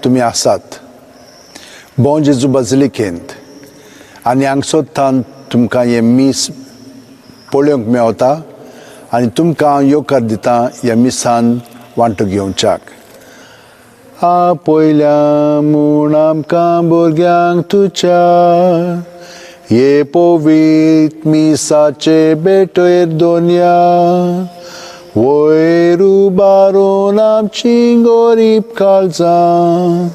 तुमी आसात बों जेजू बाजिलिकेंत आनी हांगसोत्तान तुमकां हें मीस पळोवंक मेवता आनी तुमकां हांव येवकार दिता ह्या मिसान वांटो घेवच्याक. आपयल्या म्हूण आमकां भुरग्यांक तुज्या हे पवित्र मिसाचे भेटयर दोनया वयर उबारून आमची गरीब काळजां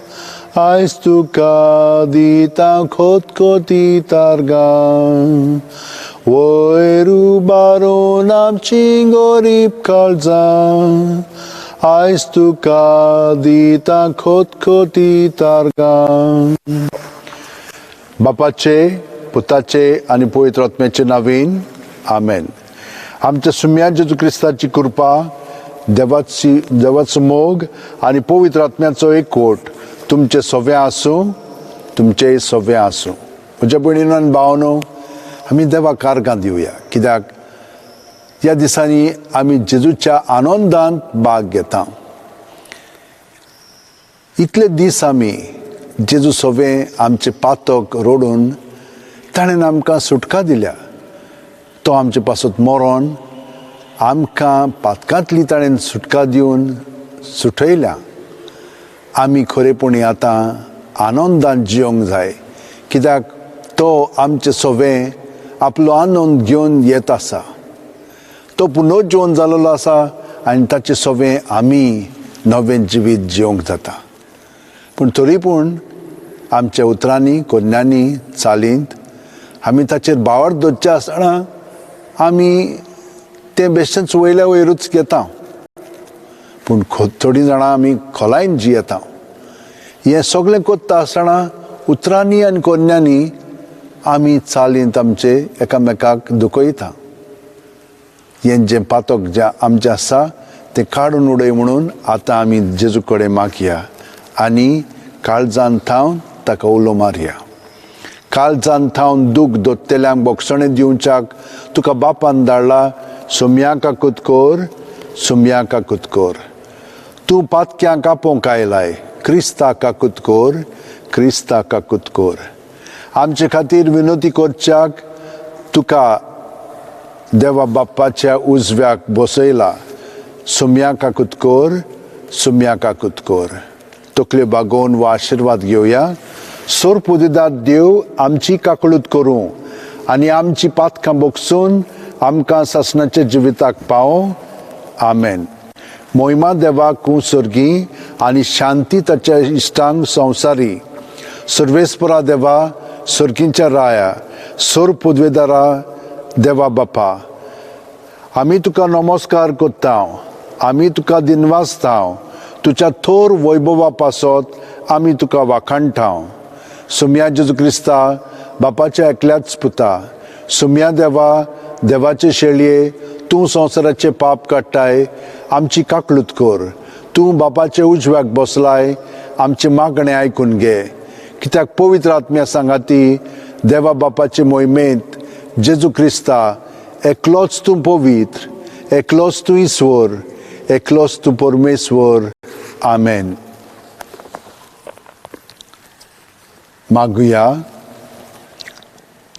आयज तुका दिता खोतखोती तारगां वयर उबारून आमची गरीब काळजां आयज तुका दिता खोतखोती तारगां. बापाचे पुताचे आनी पवित्र आत्म्याचे नांवान आमेन. आमच्या सुम्या जेजू क्रिस्ताची कृपा, देवाचो मोग आनी पवित्र आत्म्याचो एकवट तुमचे सगळे आसूं, तुमचेय सगळे आसूं. म्हज्या भयणीनो आनी भावांनो, आमी देवाक कारगां दिवया, कित्याक ह्या दिसांनी आमी जेजूच्या आनंदांत भाग घेता. इतले दीस आमी जेजू सगळे आमचे पातक रोडून ताणें आमकां सुटका दिल्या. तो आमचे पासत मरोन आमकां पातकांतली ताणें सुटका दिवन सुटयल्या. आमी खरेपणी आतां आनंदान जियोंक जाय, कित्याक तो आमचे सगळे आपलो आनंद घेवन येत आसा. तो पुनर्जीवन जाल्लो आसा आनी ताचे सगळे आमी नवें जिवीत जियोंक जाता. पूण तरी पूण आमच्या उतरांनी, कोन्यांनी, चालींत आमी ताचेर भावार्थ दवरचे आसतना आमी तें बेश्टेंच वयल्या वयरूच घेता, पूण थोडीं जाणां आमी खोलायेन जियेता. हें सगळें करता आसतना उतरांनी आनी कोन्यांनी आमी चालींत आमचे एकामेकाक दुखयता. हें जें पातक जें आमचें आसा तें काडून उडय म्हणून आतां आमी जेजू कडेन मागया आनी काळजान थावन ताका उलो मारया. काळजान थावन दूख दोत्तेल्यांक बोगसणें दिवच्याक तुका बापान धाडला. सोम्या काकूत कर, सोम्या काकूत कर. तूं पातक्यांक आपोवंक आयलाय, क्रिस्ता काकूत कर, क्रिस्ता काकूत कर. आमचे खातीर विनोती करच्याक तुका देवा बाप्पाच्या उजव्याक बसयला. सोम्या काकूत कर, सोम्या काकूत कर. तकल्यो बागोवन वा आशिर्वाद घेवया. सोरपुदिदात देव आमची काकळूत करूं आनी आमची पातकां बोगसून आमकां सासणाच्या जिविताक पावो. आमेन. मोहिमा देवाक सर्गी आनी शांती ताच्या इश्टांक संवसारी. सर्वेस्परा देवा, सर्गींच्या राया, सोर पुदवेदारा देवा बापा, आमी तुका नमस्कार करता, आमी तुका दिनवासता. तुज्या थोर वैभवा पासत आमी तुका वाखाणटा. सोम्या जेजू क्रिस्ता, बापाच्या एकल्याच पुता, सोम्या देवा, देवाचे शेळये, तूं संवसाराचे पाप काडटाय, आमची काकळूत कर. तूं बापाचे उजव्याक बसलाय, आमचें मागणें आयकून घे. कित्याक पवित्र आत्म्या सांगाती देवा बापाचे मोहिमेंत जेजू क्रिस्ता एकलोच तूं पवित्र, एकलोच तूं ईश्वर, एकलोच तूं परमेश्वर. आमेन. मागुया.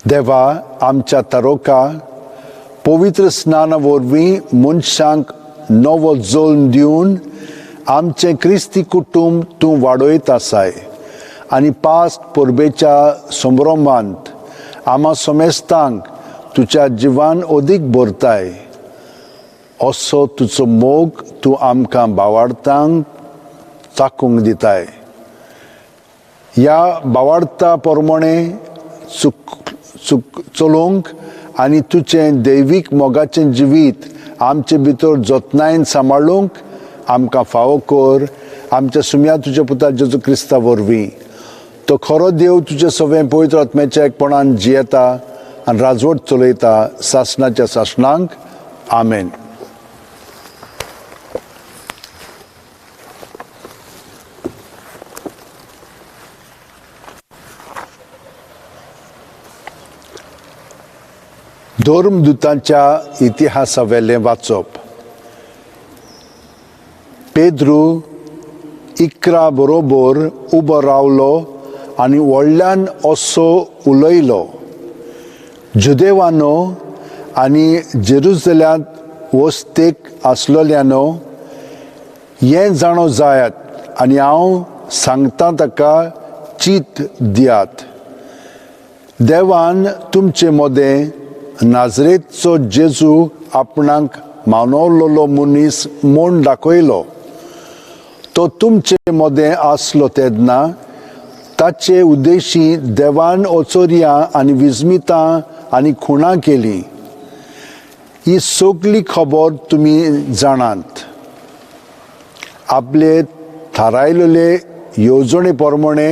देवा, आमच्या तारोका पवित्र स्नाना वरवीं मनशांक नवो जल्म दिवन आमचें क्रिस्ती कुटुंब तूं वाडयत आसाय आनी पास्ट परबेच्या संभ्रमांत आमा समेस्तांक तुज्या जिवान अदीक भरताय. असो तुजो मोग तूं आमकां भावार्थांक चाकूंक दिताय. ह्या भावार्था प्रमाणे चूक चलोवंक आनी तुजें दैवीक मोगाचें जिवीत आमचे भितर जतनायेन सांबाळूंक आमकां फावो कर. आमच्या सुम्या तुज्या पुता जेजू क्रिस्ता वरवीं. तो खरो देव तुजे सगळें पवित्र आत्म्याच्या एकपणान जियेता आनी राजवट चलयता सासणाच्या सासणांक. आमेन. धर्मदूतांच्या इतिहासावेलें वाचप. पेद्रू 11 बरोबर उबो रावलो आनी व्हडल्यान असो उलयलो, जुदेवानो आनी जेरुजल्यांत वस्तेक आसलोल्यानो, हें जाणो जायात आनी हांव सांगता ताका चीत दियात। देवान तुमचे मदें नाजरेतचो जेजू आपणाक मानवलोलो मनीस म्हूण दाखयलो। तो तुमचे मदें आसलो तेन्ना ताचे उद्देशी देवान ओचोरयां आनी विस्मितां आनी खुणां केली। ही सगली खबर तुमी जाणात। आपले थारायलेले येवजणे प्रमाणे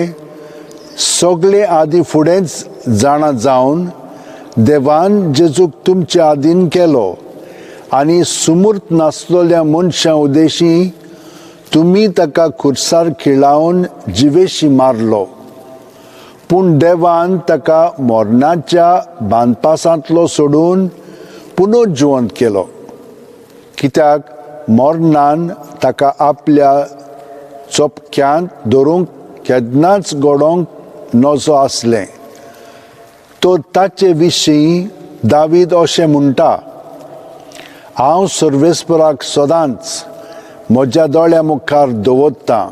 सगळे आदी फुडेंच जाणा जावन देवान जेजूक तुमचे आदीन केलो आनी सुमूर्त नासलेल्या मनशां उद्देशी तुमी ताका खुर्सार खिळावन जिवेशी मारलो। पूण देवान ताका मरणाच्या बांदपासांतलो सोडून पुनर्जिवंत केलो, कित्याक मरणान ताका आपल्या चोपक्यांत धरूंक केन्नाच घडोवंक नजो आसलें। तर ताचे विशीं दावीद अशें म्हणटा, हांव सर्वेस्पराक सदांच म्हज्या दोळ्या मुखार दवरतां,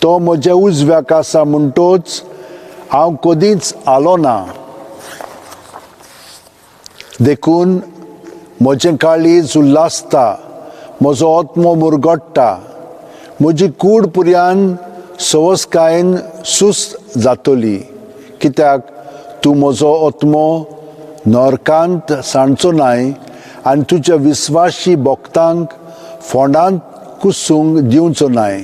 तो म्हज्या उजव्याक आसा म्हणटोच हांव कदींच आलो ना। देखून म्हजें काळीज उल्हासता, म्हजो आत्मो मुरगट्टा, म्हजी कूड पुर्यान सवसकायेन सुस्त जातली, कित्याक तूं म्हजो आत्मो नरकांत सांडचो नाय आनी तुज्या विस्वाशी भक्तांक फोंडांत कुसूंक दिवचो नाय।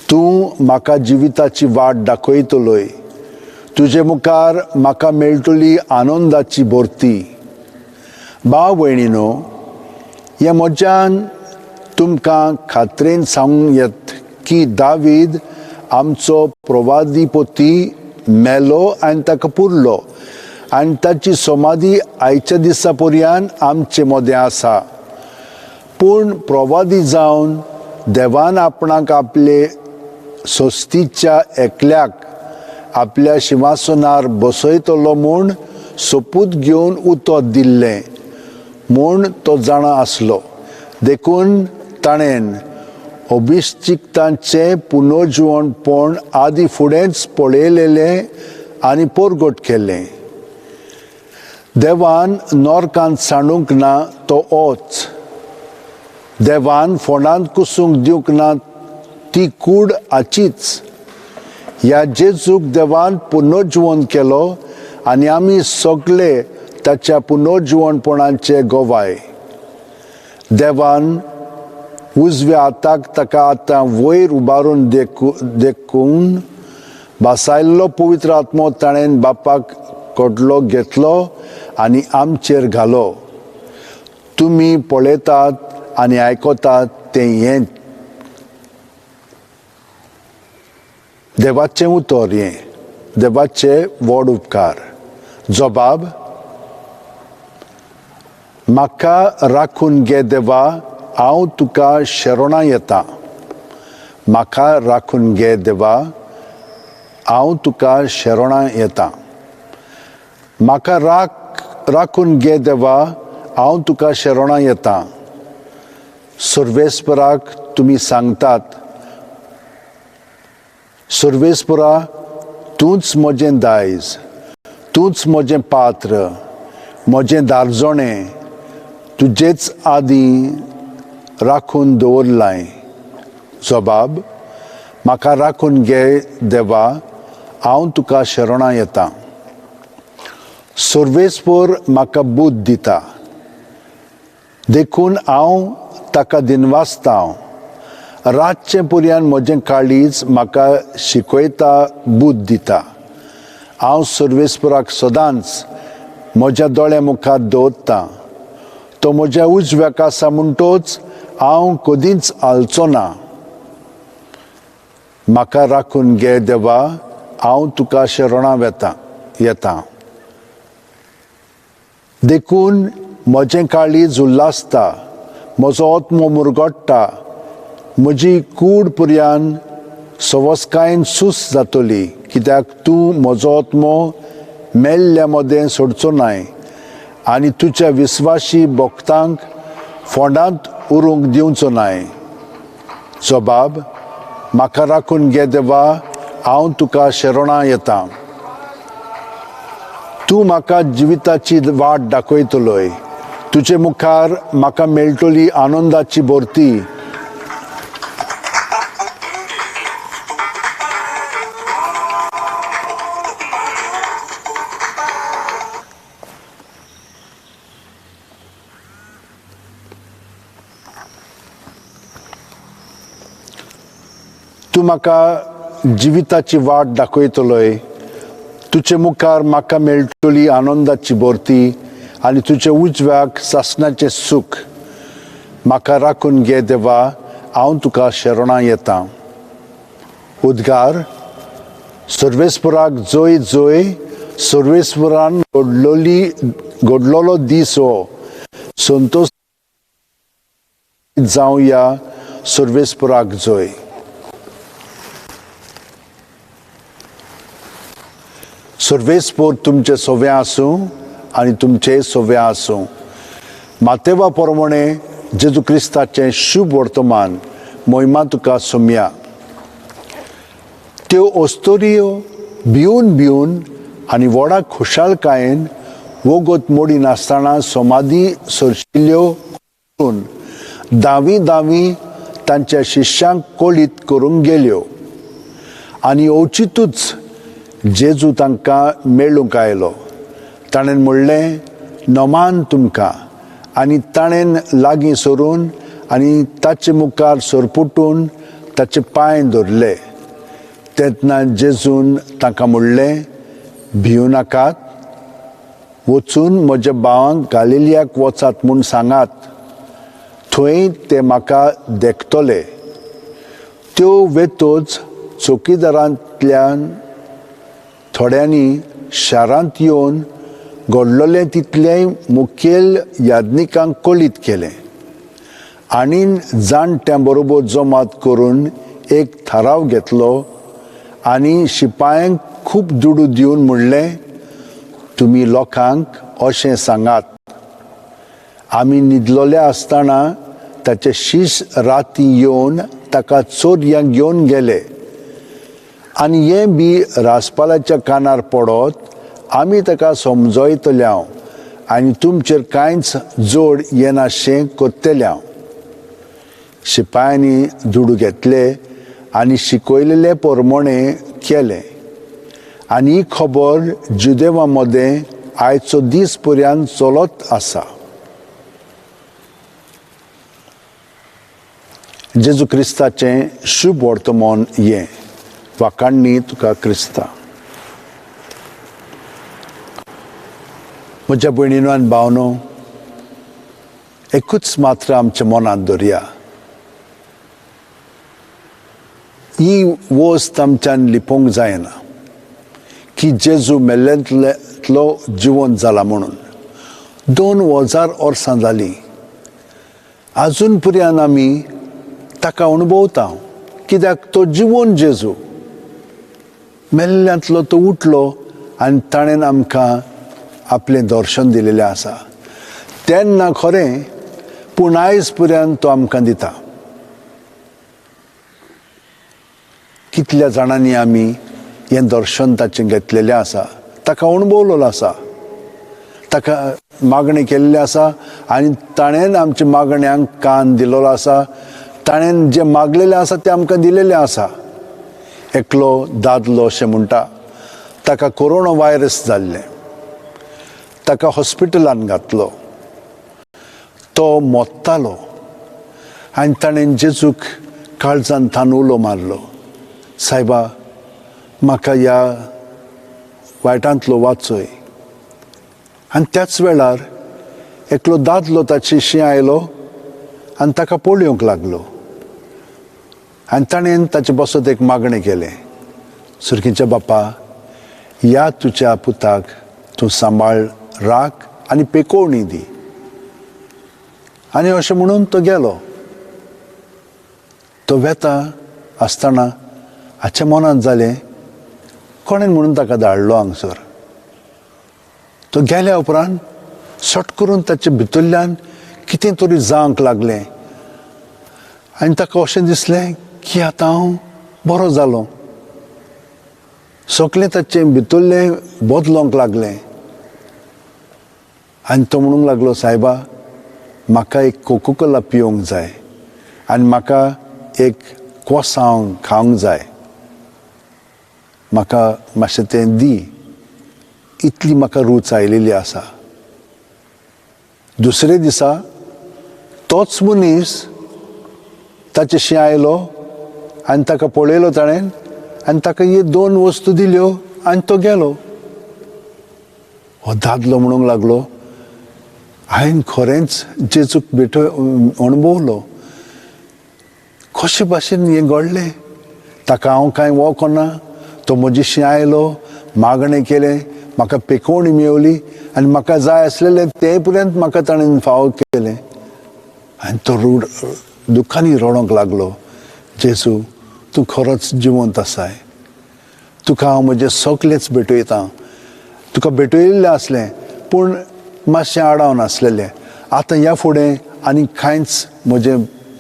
तूं म्हाका जिविताची वाट दाखयतलोय, तुजे मुखार म्हाका मेळटली आनंदाची भरती। भाव भयणीनो, हें म्हज्यान तुमकां खात्रेन सांगूं येत की दावीद आमचो प्रवादीपती मेलो आनी ताका पुरलो आनी ताची समाधी आयच्या दिसा पर्यंत आमचे मदें आसा। पूण प्रवादी जावन देवान आपणाक आपले सोस्तीच्या एकल्याक आपल्या शिंवासनार बसयतलो म्हूण सोपूत घेवन उतर दिल्लें म्हूण तो जाणा आसलो। देखून ताणें अभिश्चितांचें पुनर्जिवणपण आदी फुडेंच पळयलेलें आनी परगट केलें। देवान नरकांत सांडूंक ना तो ओच, देवान फोंडांत कुसूंक दिवंक ना ती कूड आचीच। ह्या जेजूक देवान पुनर्जिवन केलो आनी आमी सगळे ताच्या पुनर्जिवनपणाचे गवाय। देवान उजव्या हाताक ताका आतां वयर उबारून देखून भासायल्लो पवित्र आत्मो ताणें बापाक कडलो घेतलो आनी आमचेर घालो। तुमी पळयतात आनी आयकतात तें हें देवाचें उतर, हें देवाचे व्हड उपकार। जबाब, म्हाका राखून घे देवा, हांव तुका शरणां येता। म्हाका राखून घे देवा, हांव तुका शरणां येता। म्हाका राखून घे देवा, हांव तुका शरणां येता। सर्वेस्पराक तुमी सांगतात, सर्वेस्परा तूंच म्हजें दायज, तूंच म्हजें पात्र, म्हजें दारजणें तुजेच आदीं राखून दवरलाय। जबाब, म्हाका राखून घे देवा, हांव तुका शरणां येता। सर्वेस्पर म्हाका बुद्द दिता, देखून हांव ताका दिनवासता। रातचें पर्यंत म्हजें काळीज म्हाका शिकयता, बुद्द दिता। हांव सर्वेस्पराक सदांच म्हज्या दोळ्या मुखार दवरता, तो म्हज्या उजव्याक आसा म्हणटोच हांव कदींच हालचो ना। म्हाका राखून घे देवा, हांव तुका शरणां येता। देखून म्हजें काळीज उल्हासता, म्हजो आत्मो मुरगट्टा, म्हजी कूड पुर्यान सवसकायेन सूस जातली, कित्याक तूं म्हजो आत्मो मेल्ल्या मदें सोडचो नाय आनी तुज्या विस्वाशी भक्तांक फोंडांत उरूंक दिवचो नाय। जबाब, म्हाका राखून घे देवा, हांव तुका शरणां येता। तूं म्हाका जिविताची वाट दाखयतलोय, तुजे मुखार म्हाका मेळटली आनंदाची भरती। तूं म्हाका जिविताची वाट दाखयतलोय, तुजे मुखार म्हाका मेळटली आनंदाची भरती आनी तुजे उजव्याक सासणाचें सूख। म्हाका राखून घे देवा, हांव तुका शरणां येता। उद्गार, सर्वेस्पराक जय जय, सर्वेस्परान घडलोलो दीस हो, संतोष जावया, सर्वेस्पराक जय। सर्वेस्पर तुमचे सोवे आसूं आनी तुमचे सोवे आसूं। मातेवा प्रमाणे जेजू क्रिस्ताचें शुभ वर्तमान मोहिमा तुका सोमया। त्यो अस्तोरियो भिवन भिवन आनी व्हडा खुशालकायेन वोगोत मोडी नासतना समाधी सरशिल्ल्यो करून दावी दावी तांच्या शिष्यांक कळीत करूंक गेल्यो आनी अवचितूच जेजू तांकां मेळूंक आयलो। ताणें म्हणलें, नमान तुमकां। आनी ताणें लागीं सरून आनी ताचे मुखार सरपुटून ताचे पांय धरले। तेन्ना जेजून तांकां म्हणलें, भिवू नाकात, वचून म्हज्या भावांक गालिलियाक वचात म्हूण सांगात, थंय ते म्हाका देखतले। त्यो वेतोच चौकीदारांतल्यान थोड्यांनी शारांत येवन घडलोलें तितलेंय मुखेल याज्ञिकांक कळीत केलें आनी जाणट्यां बरोबर जमात करून एक थाराव घेतलो आनी शिपायांक खूब दुडू दिवन म्हणलें, तुमी लोकांक अशें सांगात, आमी न्हिदलोले आसतना ताचे शीश राती येवन ताका चोरयांक घेवन गेले आनी हें बी राजपालाच्या कानार पडत आमी ताका समजयतले हांव आनी तुमचेर कांयच जोड येनाशें करतले हांव। शिपायांनी दुडू घेतले आनी शिकयलेले प्रमाणे केलें आनी ही खबर जुदेवा मदें आयचो दीस पर्यंत चलत आसा। जेजू क्रिस्ताचें शुभ वर्तमान हें। वाखाणणी तुका क्रिस्ता। म्हज्या भयणीनो आनी भावनो, एकूच मात्र आमच्या मनांत दवरया, ही वस्त आमच्यान लिपोवंक जायना की जेजू मेल्ल्यांतलो जिवंत जाला म्हणून। 2000 वर्सां जालीं, आजून पर्यंत आमी ताका अणभवता, कित्याक तो जिवन जेजू मेल्ल्यांतलो तो उठलो आनी ताणें आमकां आपलें दर्शन दिलेलें आसा। तेन्ना खरें, पूण आयज पर्यंत तो आमकां दिता। कितल्या जाणांनी आमी हें दर्शन ताचें घेतलेलें आसा, ताका अणभवलेलो आसा, ताका मागणें केल्लें आसा आनी ताणें आमच्या मागण्यांक कान दिलेलो आसा। ताणें जें मागलेलें आसा तें आमकां दिलेलें आसा। एकलो दादलो अशें म्हणटा, ताका कोरोना वायरस जाल्लें, ताका हॉस्पिटलान घातलो, तो मोत्तालो आनी ताणें जेजूक काळजान थान उलो मारलो, सायबा म्हाका ह्या वायटांतलो वाचय। आनी त्याच वेळार एकलो दादलो ताचे शी आयलो आनी ताका पळोवंक लागलो आनी ताणें ताचे बसत एक मागणें केलें, सुरकीच्या बापा, ह्या तुज्या पुताक तूं सांबाळ, राख आनी पेकोवणी दी। आनी अशें म्हणून तो गेलो। तो वेता आसतना हाच्या मनांत जालें कोणें म्हणून ताका धाडलो हांगसर. तो गेल्या उपरांत सट करून ताचे भितरल्यान कितें तरी जावंक लागलें आनी ताका अशें दिसलें की आतां हांव बरो जालो. सगळें ताचें भितरलें बदलोंक लागलें आनी तो म्हणूंक लागलो, सायबा म्हाका एक कोकोकोला पिवंक जाय आनी म्हाका एक कोसांव खावंक जाय, म्हाका मातशें तें दी, इतली म्हाका रूच आयलेली आसा. दुसरे दिसा तोच मनीस ताचेशी आयलो आनी ताका पळयलो ताणें आनी ताका ह्यो दोन वस्तू दिल्यो आनी तो गेलो. हो दादलो म्हणूंक लागलो, हांवें खरेंच जेजूक भेटो अणभवलो, कशे भाशेन हें घडलें, ताका हांव कांय वळखना, तो म्हजेशी आयलो, मागणें केलें, म्हाका पेकोवणी मेवली आनी म्हाका जाय आसलेलें तें पर्यंत म्हाका ताणें फावो केलें. आनी तो रूड दुखांनी रडोंक लागलो, जेजू तूं खरोच जिवंत आसाय, तुका हांव म्हजें सगलेंच भेटयतां, तुका भेटयल्लें आसलें पूण मातशें आडावन आसलेलें, आतां ह्या फुडें आनी कांयच म्हजें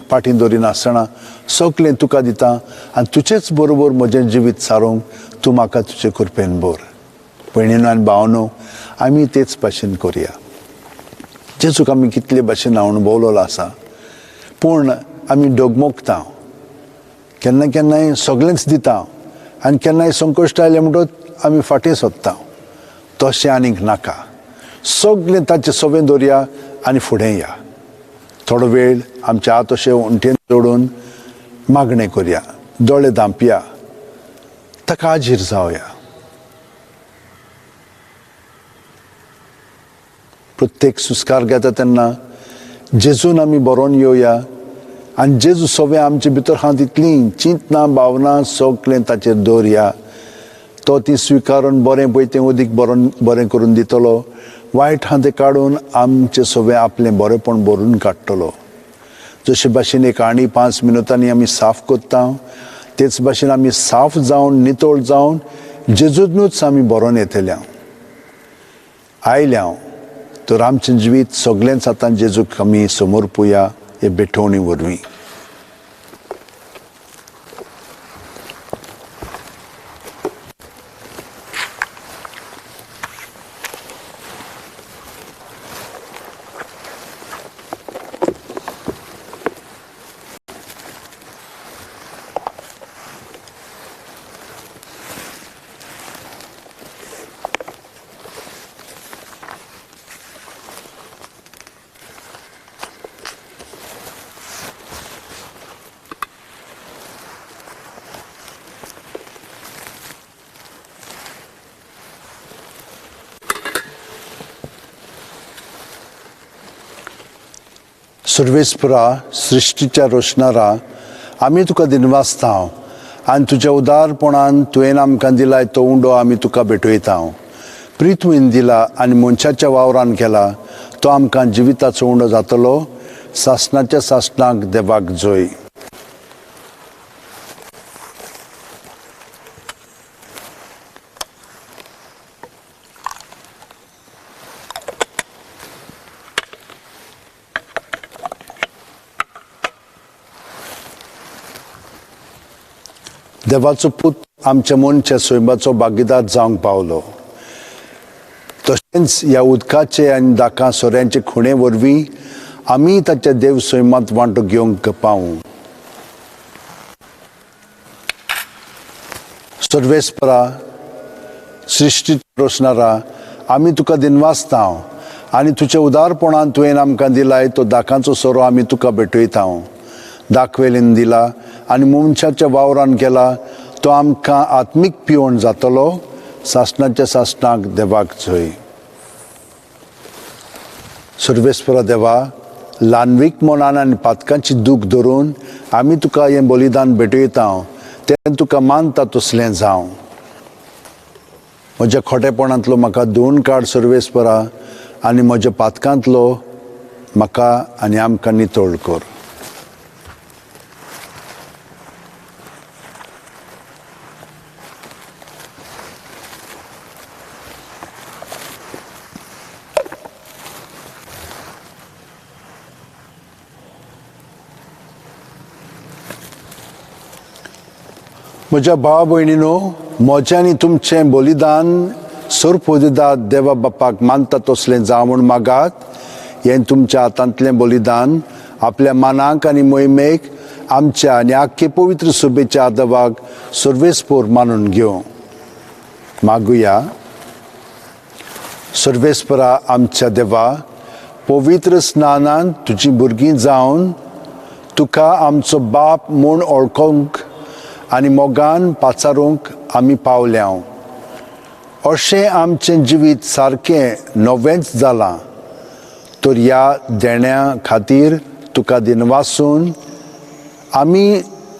फाटीं दवरिनासतना सगलें तुका दिता आनी तुजेच बरोबर म्हजें जिवीत सारोवंक तूं म्हाका तुजे कृपेन भर. भयणीनो आनी भावनो, आमी तेच भाशेन करुया. जेजूक आमी कितले भाशेन अणभवलेलो आसा पूण आमी डगमगता, केन्ना केन्नाय सगळेंच दिता आनी केन्नाय संकश्ट आयलें म्हणटकच आमी फाटीं सोदता. तशें आनीक नाका, सगळें ताचें सवें दवरया आनी फुडें या. थोडो वेळ आमचे हात अशे वण्टीन जोडून मागणें करया, दोळे धांपया, ताका हाजीर जावया. प्रत्येक सुस्कार घेता तेन्ना जेजून आमी बरोवन येवया आनी जेजू सगळें आमचे भितर आहा तितलीं चिंतना भावना सगळें ताचेर दवरया. तो ती स्विकारून बरें पळय तें उदीक बरोवन बरें करून दितलो, वायट आहा तें काडून आमचें सगळें आपलें बरेंपण भरून काडटलो. जशे भाशेन एक आणी 5 मिनुटांनी आमी साफ करता तेच भाशेन आमी साफ जावन नितळ जावन जेजूनूच आमी बरोवन येतले. आयल्या तर आमचें जिवीत सगळेंच आतां जेजूक आमी समर्पुया हे भेटवणी वरवीं. सर्वेस्परा सृश्टीच्या रोशनारा, आमी तुका दिनवासता आनी तुज्या उदारपणान तुवें आमकां दिलाय तो उंडो आमी तुका भेटयता. प्रिथ्वीन दिला आनी मनशाच्या वावरान केला तो आमकां जिविताचो उंडो जातलो. सासणाच्या सासणाक देवाक जोय. देवाचो पूत आमच्या मनच्या सैमाचो भागीदार जावंक पावलो. तशेंच ह्या उदकाचे आनी दाका सोऱ्यांचे खुणे वरवीं आमी ताच्या देव सैमांत वांटो घेवंक पावूं. सर्वेस्परा सृश्टी रोशनारा, आमी तुका दिनवासता आनी तुज्या उदारपणान तुवें आमकां दिलाय तो दाकांचो सोरो आमी तुका भेटयता. दाखवेलीन दिला आनी मनशाच्या वावरान केला तो आमकां आत्मीक पिवण जातलो. सासणाच्या सासणाक देवाक जोय. सर्वेस्परा देवा, ल्हानवीक मनान आनी पातकांची दूख धरून आमी तुका हें बलिदान भेटयता तें तुका मानता तसलें जावं. म्हज्या खोटेपणांतलो म्हाका धुवन काड सर्वेस्परा आनी म्हज्या पातकांतलो म्हाका आनी आमकां नितळ कर. म्हज्या भाव भयणीनो, म्हजें आनी तुमचें बलिदान सर्वपोदिदात देवा बापाक मानता तसलें जावं म्हूण मागात. हें तुमच्या हातांतलें बलिदान आपल्या मानाक आनी मोहिमेक आमच्या आनी आख्खे पवित्र सभेच्या आदवाक सर्वेस्पोर मानून घेवं. मागुया. सर्वेस्परा आमच्या देवा, पवित्र स्नानान तुजी भुरगीं जावन तुका आमचो बाप म्हूण वळखूंक आनी मोगान पाचारूंक आमी पावल्या. अशें आमचें जिवीत सारकें नवेंच जालां. तर ह्या देण्या खातीर तुका दिनवासून आमी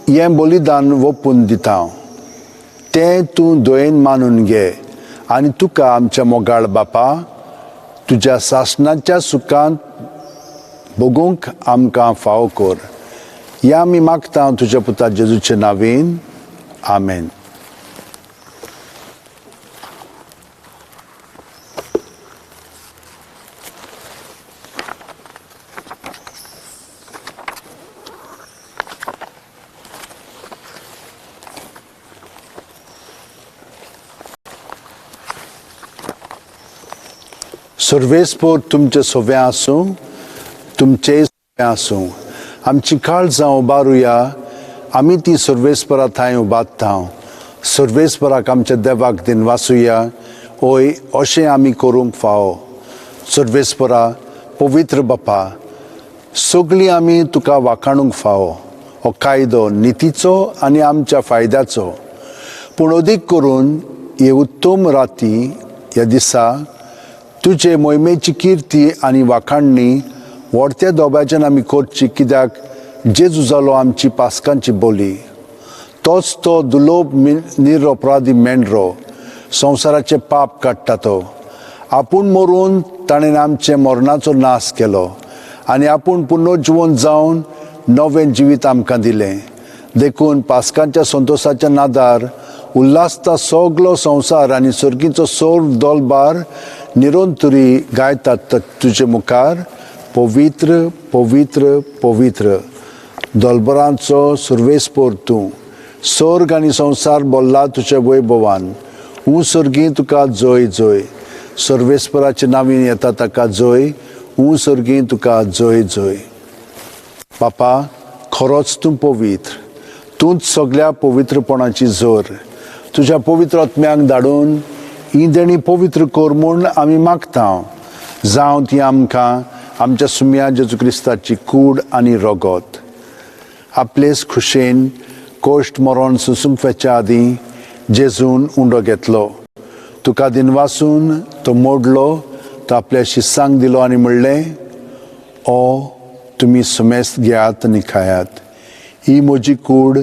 हें बलिदान ओपून दिता. तें तूं दयेन मानून घे आनी तुका आमच्या मोगाळ बापा तुज्या सासणाच्या सुखांत भोगूंक आमकां फावो कर. ह्या आमी मागता तुज्या पुता जेजूचे नांवेन. आमेन. सर्वेस्पोर तुमचे सोवे आसूं, तुमचे सोवे आसूं. आमची काळजां उबारुया, आमी ती सर्वेस्परा थंय उबारता. सर्वेस्पराक आमच्या देवाक दिनवासुया. ओय अशें आमी करूंक फावो. सर्वेस्परा पवित्र बापा, सगळीं आमी तुका वाखाणूंक फावो. हो कायदो नितीचो आनी आमच्या फायद्याचो, पूण अदीक करून हे उत्तम राती ह्या दिसा तुजे मोहिमेची किर्ती आनी वाखाणणी व्हडत्या दोब्याच्यान आमी करची. कित्याक जेजू जालो आमची पास्कांची बोली. तोच तो दुलोब निरपराधी मेंढरो संवसाराचें पाप काडटा. तो आपूण मरून ताणें आमचें मरणाचो नाश केलो आनी आपूण पुनर्जिवन जावन नवें जिवीत आमकां दिलें. देखून पास्कांच्या संतोशाच्या नादार उल्हासता सगलो संवसार आनी सर्गीचो सर्व दोलबार निरंतरी गायतात तुजे मुखार पवित्र पवित्र पवित्र दोलबरांचो सर्वेस्पोर तूं. स्वर्ग आनी संवसार बोल्ला तुज्या वैभवान. ऊं सर्गी तुका जय जय. सर्वेस्पराचे नांवीन येता ताका जय. ऊं सर्गी तुका जय जय. बापा, खरोच तूं पवित्र, तूंच सगल्या पवित्रपणाची जोर. तुज्या पवित्र आत्म्यांक धाडून ही देणी पवित्र कर म्हूण आमी मागता. जावं ती आमकां आमच्या सुम्या जेजू क्रिस्ताची कूड आनी रगत. आपलेच खुशेन कोश्ट मरण सुसूंक वचच्या आदीं जेजून उंडो घेतलो. तुका दिनवासून तो मोडलो, तो आपल्या शिस्सांक दिलो आनी म्हणलें, ओ तुमी सुमेस्त घेयात आनी खायात. ही म्हजी कूड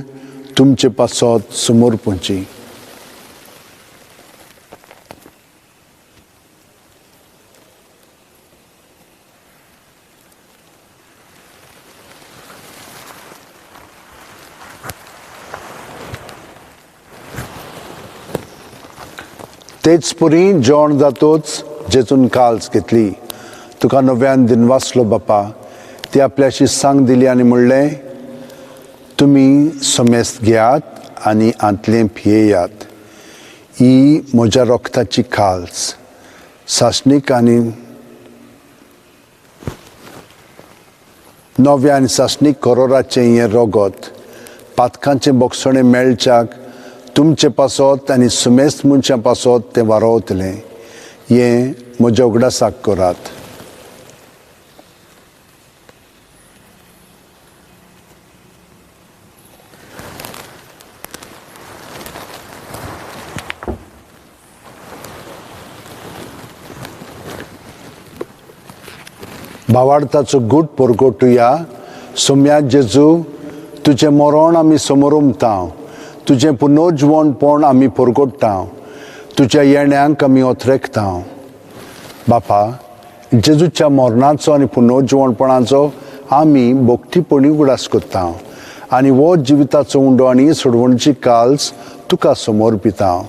तुमचे पासत समर्पणची. तेच पुरी जेवण जातोच जेजून काल्स घेतली. तुका नव्यान दिनवासलो बापा. ती आपल्याशी सांग दिली आनी म्हणलें, तुमी समेस्त घेयात आनी आंतलें पियेयात. ही म्हज्या रक्ताची काल्स सासणीक आनी नव्या आनी सासणीक करोराचें हें रगत पातकांचें बोगसणें मेळच्याक तुमचे पासत आनी सुमेस्त मनशां पासत तें वारोवतलें. हें म्हज्या उगडासाक करात. भावार्थाचो गूट परगटुया. सोम्या जेजू, तुजें मरण आमी समोर उमता, तुजें पुनर्जिवणपण आमी परगट्टा, तुज्या येण्यांक आमी ओथरेकता. बापा, जेजूच्या मरणाचो आनी पुनर्जिवणपणाचो आमी भक्तीपणी उगडास करता आनी हो जिविताचो उंडो आनी सोडवणची काल्स तुका समर्पिता.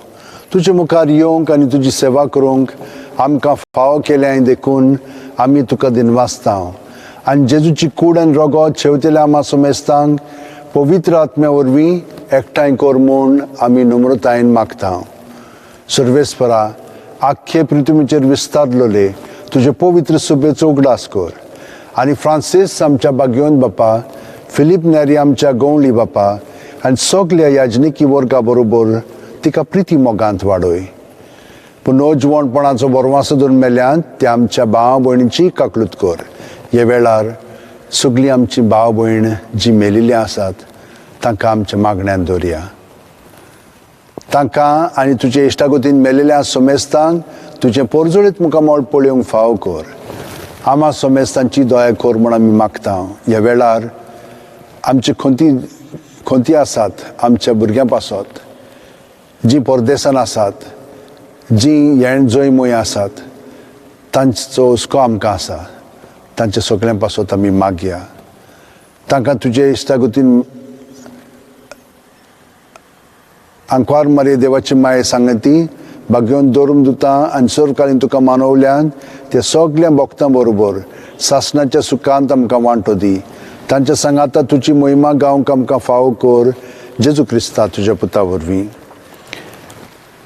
तुजे मुखार येवंक आनी तुजी सेवा करूंक आमकां फावो केल्या देखून आमी तुका दिनवासता. आनी जेजूची कूड आनी रगत शेवतेल्या आमा समेस्तांक पवित्र आत्म्या वरवीं एकठांय कर म्हूण आमी नम्रतायेन मागता. सर्वेस्परा, आख्खे पृथ्वीचेर विस्तारलेले तुजे पवित्र सभेचो उगडास कर आनी फ्रांसीस आमच्या बागयोन बापा, फिलीप नेरी आमच्या गवळी बापा आनी सगल्या याजनिकी वर्गा बरोबर तिका प्रिती मोगांत वाडय. पूण नवजुवानपणाचो बरवासो धरून मेल्यान त्या आमच्या भाव भयणीची काकलूत कर. हे वेळार सगळीं आमची भाव भयण जी मेलिल्लीं आसात तांकां आमच्या मागण्यान दवरया. तांकां आनी तुजे इश्टागतीन मेलेल्या सोमेस्तांक तुजें पोरजोळीत मुखामळ पळोवंक फाव कर. आमा सोमेस्तांची दया कर म्हूण आमी मागता. ह्या वेळार आमची खंती खंती आसात आमच्या भुरग्यां पासत, जीं परदेसान आसात, जीं येण जंय मूंय आसात, तांचो हुस्को आमकां आसा. तांच्या सगळ्यां पासत आमी मागया. तांकां तुजे इश्टागतीन आंकवार मारये देवाची माये सांगती बागेवन दवरून दिता आनी सरकारीन तुका मानवल्यान ते सगळ्या भक्तां बरोबर सासणाच्या सुखांत आमकां वांटो दी. तांच्या सांगाता तुजी मोहिमा गावंक आमकां फावो कर, जेजू क्रिस्ता तुज्या पुता वरवीं.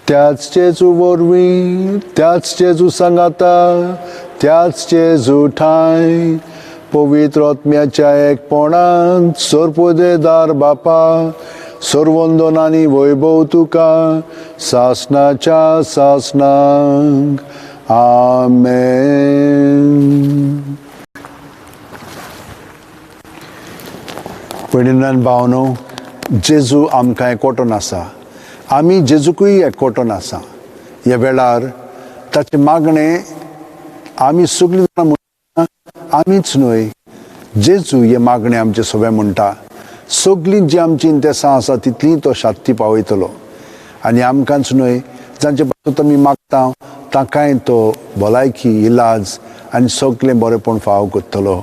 त्याच जेजू वरवीं, त्याच जेजू सांगाता, त्याच जेजू ठांय, पवित्र आत्म्याच्या एकपणान सर्वदेदार बापा, सर्वंदन आनी वैभव तुका सासणाच्या सासणाक. आमेन. भयणीन भावनो, जेजू आमकां एकवटून आसा, आमी जेजूकूय एकवटून आसा. ह्या वेळार ताचें मागणें आमी सगळीं जाणां म्हणटा, आमीच न्हय, जेजू हें मागणें आमचें सगळें म्हणटा. सगळीं जी आमची इंतेसां आसा तितलीं तो शांती पावयतलो. आनी आमकांच न्हय, जांचे पासून आमी मागता तांकांय तो भलायकी, इलाज आनी सगळें बरेंपण फावो करतलो.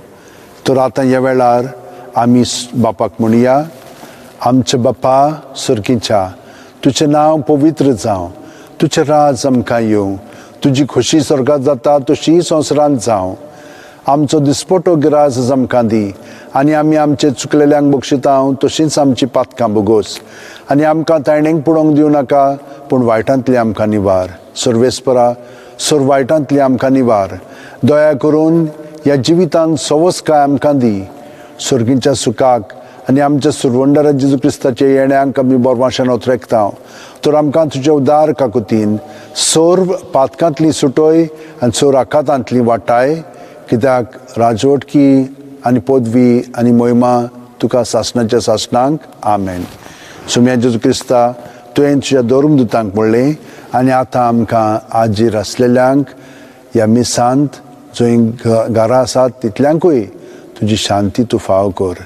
तर आतां ह्या वेळार आमी बापाक म्हणया, आमच्या बापा सर्गीच्या, तुजें नांव पवित्र जावं, तुजें राज आमकां येवं, तुजी खोशी स्वर्गांत जाता तशी संवसारांत जावं. आमचो दिसपटो गिरास आमकां दी आनी आमी आमचे चुकलेल्यांक बक्षिता तशींच आमची पातकां बोगोस आनी आमकां तायणेक पडोवंक दिवं नाका, पूण वायटांतली आमकां निवार. सर्वेस्परा, सर्व वायटांतली आमकां निवार. दया करून ह्या जिवितांत सवसकाय आमकां दी. सर्गीच्या सुखाक आनी आमच्या सुरवंडरा जेजू क्रिस्ताच्या येण्यांक आमी बोरवाशान ओतरेकता. तर आमकां तुज्या उदार काकुतीन सर्व पातकांतली सुटोय आनी सर्व आखातांतली वाटाय, कित्याक राजवटकी आनी पदवी आनी मोहिमा तुका सासणाच्या सासणांक. आमेन. सुम्या जेजू क्रिस्ता, तुवें तुज्या धर्मदुतांक म्हणलें आनी आतां आमकां आजीर आसलेल्यांक ह्या मिसांत जंय घरां आसात तितल्यांकूय तुजी शांती तूं फावो कर.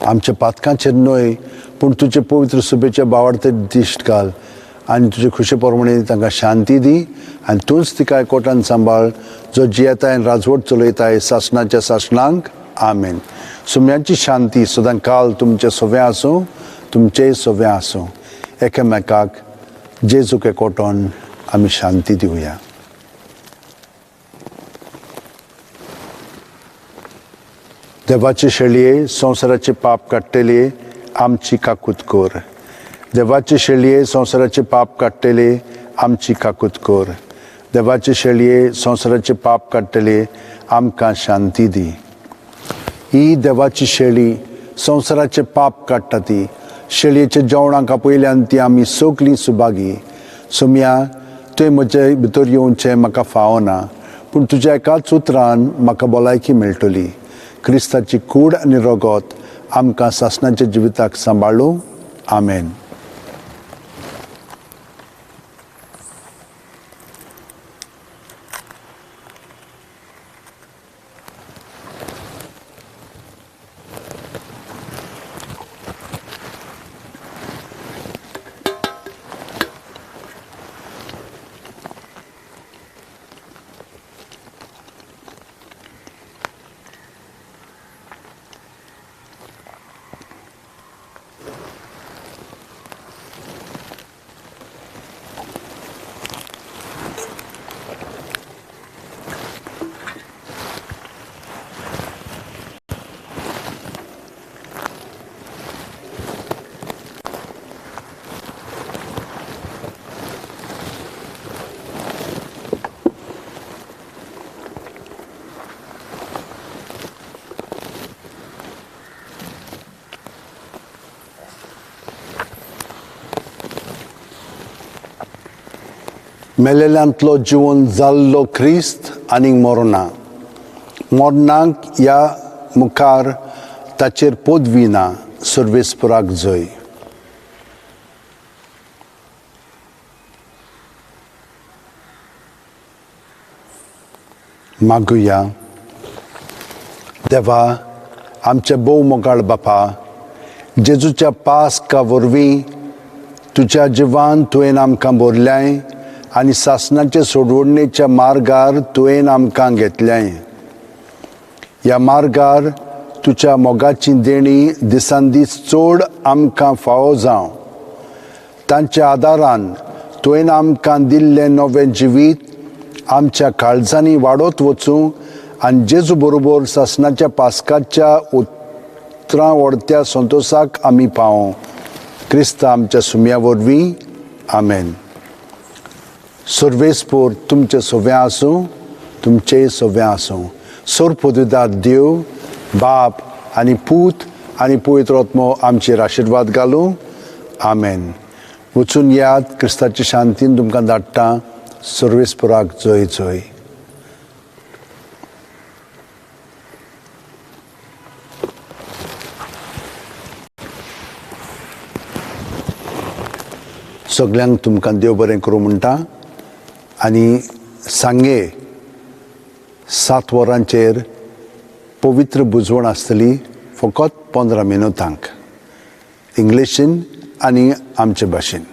आमच्या पातकांचेर न्हय, पूण तुजे पवित्र सुबेच्या बावाडते दिश्ट घाल आनी तुजे खुशे प्रमाणे तांकां शांती दी आनी तूंच तिका एकवटान सांबाळ, जो जियेताय आनी राजवट चलयताय सासणाच्या सासणांक. आमेन. सुम्यांची शांती सदां काल तुमचें सवें आसूं, तुमचेंय सवें आसूं. एकामेकाक जेजूक एकवटोन आमी शांती दिवया. देवाचे शेळये संवसाराचे पाप काडटले आमची काकूत कर. देवाचे शेळये संवसाराचे पाप काडटले आमची काकूत कर. देवाचे शेळये संवसाराचे पाप काडटले आमकां शांती दी. ही देवाची शेळी संवसाराचे पाप काडटा ती शेळयेच्या जेवणाक आपयल्यान ती आमी सगळीं सुभागी. सोम्या, तुवें म्हजे भितर येवचें म्हाका फावना, पूण तुज्या एकाच उतरान म्हाका भलायकी मेळटली. क्रिस्ताची कूड आनी रगत आमकां सासणाच्या जिविताक सांबाळूं. आमेन. मेलेल्यांतलो जिवन जाल्लो क्रिस्त आनीक मरना. मरणाक ह्या मुखार ताचेर पदवी ना. सर्वेस्पराक जय. मागुया. देवा, आमच्या भोव मोगाळ बापा, जेजूच्या पास्का वरवीं तुज्या जिवान तुवें आमकां भरल्याय आनी सासणाचे सोडवणेच्या मार्गार तुवें आमकां घेतल्याय. ह्या मार्गार तुज्या मोगाची देणी दिसान दीस चड आमकां फावो जावं. तांच्या आदारान तुवें आमकां दिल्लें नवें जिवीत आमच्या काळजांनी वाडत वचूं आनी जेजू बरोबर सासणाच्या पास्काच्या उतरां व्हडत्या संतोशाक आमी पावों. क्रिस्त आमच्या सुम्या वरवीं. आमेन. सर्वेस्पोर तुमचें सव्या आसूं, तुमचें सव्या आसूं. सर्वपदवीदार देव बाप आनी पूत आनी पवित्र आत्मो आमचेर आशिर्वाद घालूं. आमेन. वचून याद क्रिस्ताची शांतीन तुमकां धाडटा. सर्वेस्पोराक जय जय. सगल्यांक तुमकां देव बरें करूं म्हणटा आनी सांगे 7 वरांचेर पवित्र बुजवण आसतली, फकत 15 मिनटांक, इंग्लिशीन आनी आमचे भाशेन.